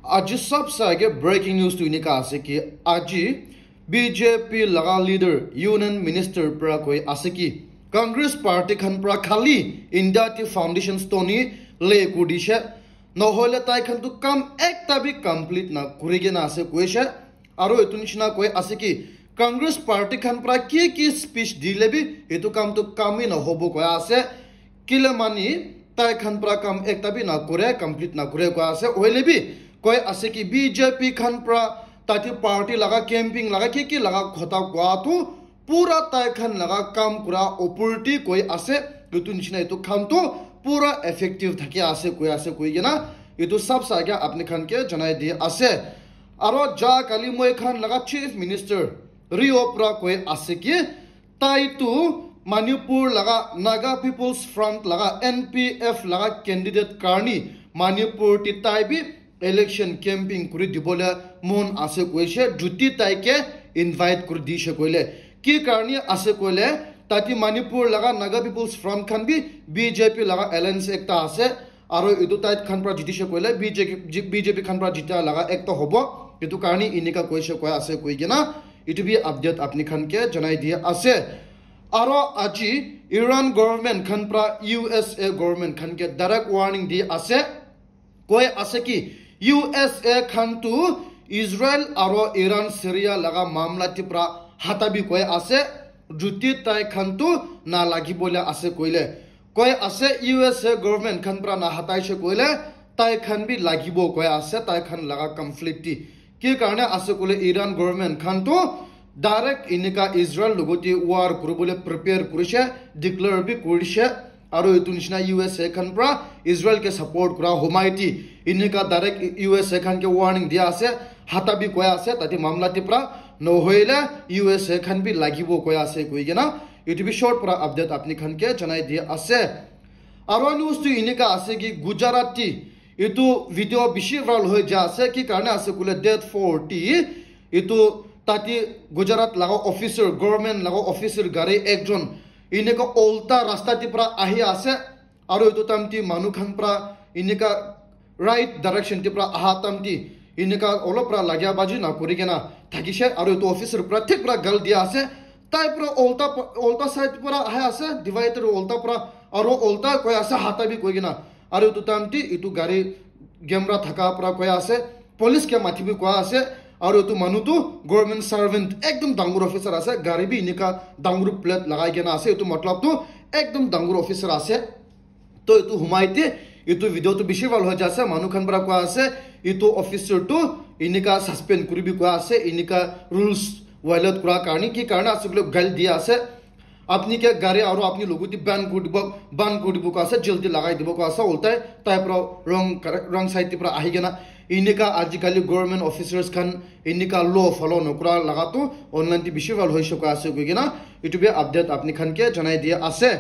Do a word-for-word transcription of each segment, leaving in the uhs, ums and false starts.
Aji sab se age breaking news tu enika ase ki aji B J P laga leader Union Minister pra koi ase ki Congress party khan pra khali India ti foundation stone hi le kudishe, nohole tai khan tu kam ekta bi complete na kuri kena ase koishe. Aro etu nishina koi ase ki Congress party khan pra ki ki speech dile bi etu kam tu kam hi nahobo koi ase. Kile mani tai khan pra kam ekta bi na kore, complete na kore koi ase. Hoile bi koi ase ki B J P khan pra tati party laga camping laga ki ki laga khota kua tu pura tai khan laga kam kura opor ti koi ase. Etu nishina etu khan tu pura effective thaki ase koi ase koi kena etu sab sa kya apni khan ke janai di ase. Aro ja kali moi khan laga Chief Minister Rio pra koi ase ki tai tu Manipur laga Naga People's Front laga N P F laga candidate karni Manipur ti tai bi election camping kuri dibole mon ase koishe, juti tai ke invite kuri dishe koile. Ki karni ase koile, tati Manipur laga Naga People's Front khan bi B J P laga alliance ekta ase, aro etu tai khan pra jitishe koile B J P, B J P khan pra jita laga ekta hobo. Etu karni enika koishe koi ase koi kena, etu bi update apni khan ke janai dia ase. Aro aji Iran government khan pra U S A government khan ke direct warning di ase. Koi ase ki U S A khan tu Israel aro Iran Syria laga mamla ti pra hata bi koi ase, juti tai khan tu na lagi bole ase koile. Koi ase U S A government khan pra na hataishe koile, tai khan bi lagibo koi ase, tai khan laga conflict ti. Ki karne ase koile Iran government khan tu direct enika Israel logoti war kuribole prepare kurishe, declare bi kurishe, aro etu nishina U S A khan pra Israel ke support kura homai ti enika direct U S A khan ke warning dia ase, hata bi koi ase, tati mamla ti pra nohoile U S A khan bi lagibo koi ase koi kena, etu bi short pra update apni khan ke janai dia ase. Aro news tu enika ase ki Gujarat ti etu video bishi viral hoi ja ase, ki karne ase koile date four ti etu tati Gujarat laga officer, government laga officer gari ekjon enika ulta rasta ti pra ahi ase, aro etu time ti manu khan pra enika right direction ti pra aha time ti enika olop pra lagya baji na kuri kena thakishe, aro etu officer pra thik pra gal dia ase, tai pra ulta, ulta side pra ahi ase, divider ulta pra, aro ulta koi ase, hata bi koi kena, aro etu time ti etu gari camera thaka pra koi ase, police ke mathi bi koi ase, aro etu manu tu government servant ekdom dangor officer ase, gari bi enika dangor plate lagai kena ase, etu matlab tu ekdom dangor officer ase. To etu humai te etu video tu bishi viral hoi ja ase, manu khan pra koi ase, etu officer tu enika suspend kuri bi koi ase, enika rules violate kura karne, ki karne ase koile gal dia ase. Apni ke gari aro apni logot te ban kuri dibo, ban kuri dibo koi ase, jail te lagai dibo koi ase, ultai tai pra wrong, wrong side te pra ahi kena. Enika ajikali government officers khan enika law follow nokura laga tu online te bishi viral hoishe koi ase koi kena, etu bi update apni khan ke janai dia ase.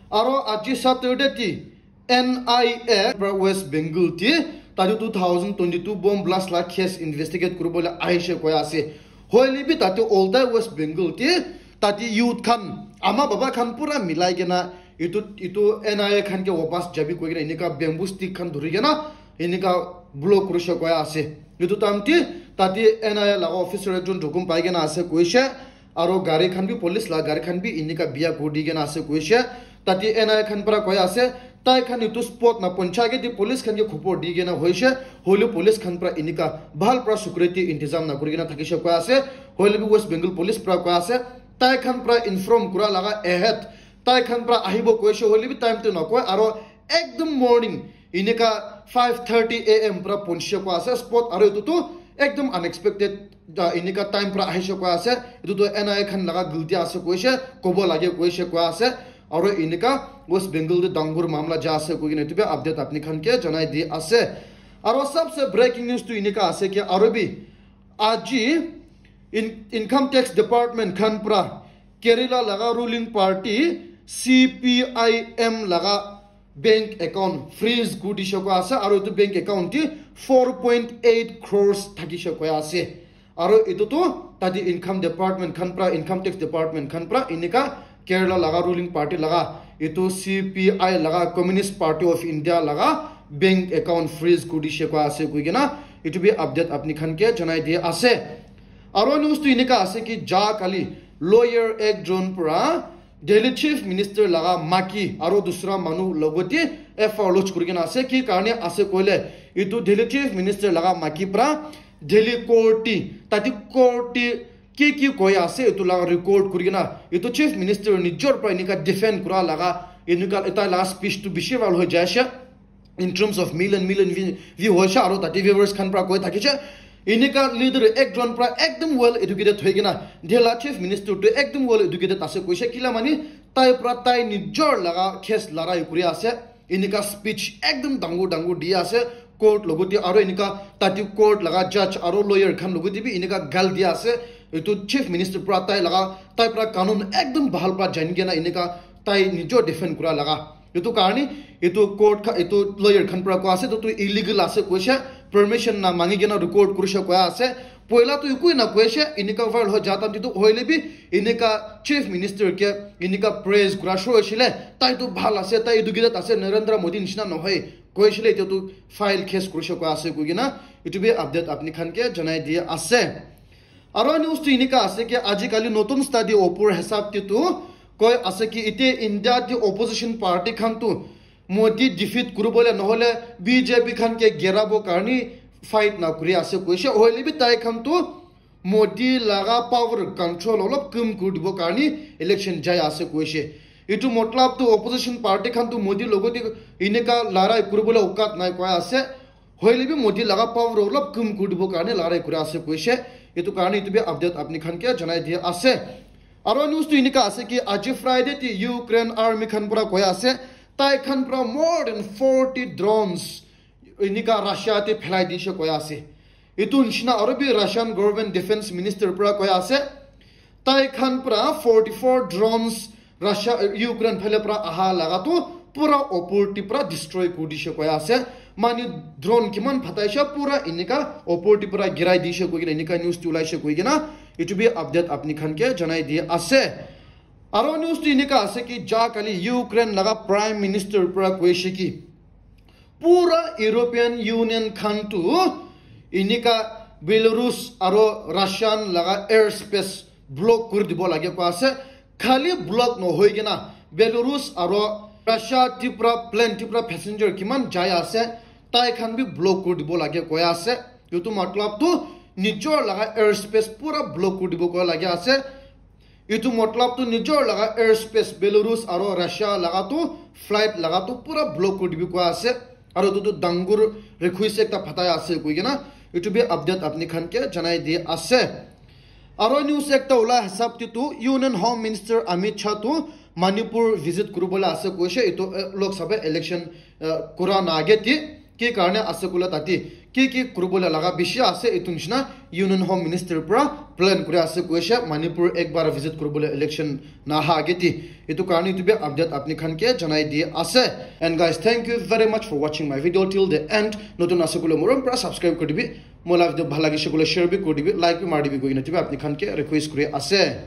Aro aji Saturday ti N I A pra West Bengal ti tatu two thousand twenty-two bomb blast la case investigate kuribole ahishe koi ase. Hoile bi tate oltai West Bengal ti tate youth khan, ama baba khan pura milai kena itu, itu N I A khan ke wapas jabi koi kena enika bamboo stick khan dhuri kena enika blow kurishe koi ase. Itu time ti tate N I A laga officer ekjon jukum pai kena ase koishe, aro gari khan bi police la gari khan bi enika biya kuri di kena ase koishe. Tate N I A khan pra koi ase, tai khan itu spot na poncha ke di police khan ke khupor di kena hoishe, hoile police khan pra enika bhal pra security intizam na kuri kena thakishe koi ase, hoile bi West Bengal police pra koi ase, tai khan pra inform kura laga ahead, tai khan pra ahibo koishe, hoile bi time tu na koi, aro ekdom morning enika five thirty A M pra ponche koi ase spot, aro itu tu ekdom unexpected, ah, enika time pra ahishe koi ase, itu tu N I A khan laga guilty ase koishe, kobo lage koishe koi ase, aro enika West Bengal te dangor mamla ja ase koi kena itu bi update apni khan ke janai di ase. Aro sabse breaking news tu enika ase ki aro bi aji in-, income tax department khan pra Kerala laga ruling party C P I M laga bank account freeze kuri dishe koi ase, aro etu bank account te four point eight crores thakishe koi ase. Aro etu tu tate income department khan pra, income tax department khan pra enika Kerala laga ruling party laga etu C P I laga Communist Party of India laga bank account freeze kuri dishe koi ase koi kena Etu bi update apni khan ke janai di ase. Aro news tu enika ase ki ja kali lawyer ekjon pra Delhi Chief Minister laga maki aro dusra manu logote F I R lodge kuri kena ase. Ki karne ase koile, etu Delhi Chief Minister laga maki pra Delhi court te, tate court te ki ki koi ase, etu laga record kuri kena, etu Chief Minister nijor pra enika defend kura laga, enika eta laga speech tu bishi viral hoi jai ase. In terms of million, million view, view hoise aro tate viewers khan pra koi thakise. Enika leader ekjon pra ekdom well educated hoi kena, Delhi Chief Minister tu ekdom well educated ase koise. Kila mani, tai pra tai nijor laga case larai kuri ase. Enika speech ekdom dangor dangor di ase. Court logote aro enika tate court laga judge aro lawyer khan logote bi enika gal di ase. Etu Chief Minister pra tai laga, tai pra kanun ekdom bhal pra jani kena enika tai nijor defend kura laga. Etu karne etu court kha, etu lawyer khan pra koa ase, etu tu illegal ase koise, permission na mangi kena record kurise koa ase. Poila tu ekoi na koise, enika viral ho jata tu hoile bi enika Chief Minister ke enika praise kura shuru hoisile, tai tu bhal ase, tai educated ase, Narendra Modi nishina nohoi koisile, etu tu file case kurise koa ase koi kena, etu bi update apni khan ke janai di ase. Aro news tu enika ase ki ajikali notun study opor hisab te tu koi ase ki ite India te opposition party khan tu Modi defeat kuribole nohole B J P khan ke gerabo karni fight na kuri ase koise. Hoile bi tai khan tu Modi laga power control olop kum kuri dibo karni election jai ase koise. Etu matlab tu opposition party khan tu Modi logote enika larai kuribole aukat nai koa ase. Hoile bi Modi laga power olop kum kuri dibo karne larai kura ase koise. Etu karne etu bi update apni khan ke janai di ase. Aro news tu enika ase ki aji Friday te Ukraine army khan pra koi ase, tai khan pra more than forty drones enika Russia te phelai dise koi ase. Etu nishina aro bi Russian government defense minister pra koi ase, tai khan pra forty-four drones Russia, Ukraine phale pra aha laga tu pura opor te pra destroy kuri dise koi ase. Mani drone kiman phataise pura enika opor te pra girai dise koi kena enika news tu ulaise koi kena, etu bi update apni khan ke janai di ase. Aro news tu enika ase ki ja kali Ukraine laga prime minister pra koise ki pura European Union khan tu enika Belarus aro Russian laga airspace block kuri dibo lage koa ase. Khali block nohoi kena Belarus aro Russia te pra plane te pra passenger kiman jai ase, tai khan bi block kuri dibo lage koi ase. Etu matlab tu nijor laga airspace pura block kuri dibo koi lage ase. Etu matlab tu nijor laga airspace Belarus aro Russia laga tu flight laga tu pura block kuri dibi koi ase. Aro etu tu dangor request ekta phatai ase koi kena etu bi update apni khan ke janai di ase. Aro news ekta ula hisab te tu Union Home Minister Amit Shah tu Manipur visit kuribole ase koise. Etu, eh, Lok Sabha election, eh, kura na age te ki karne ase koile tate ki ki kuribole laga bishi ase, etu nishina Union Home Minister pra plan kuri ase koise Manipur ekbar visit kuribole election naha age te. Etu karne etu bi update apni khan ke janai di ase. And guys, thank you very much for watching my video till the end. Notun ase koile morom pra subscribe kuri dibi. Moi la video bhal lagise koile share bi kuri dibi, like bi mari dibi koi kena etu bi apni khan ke request kuri ase.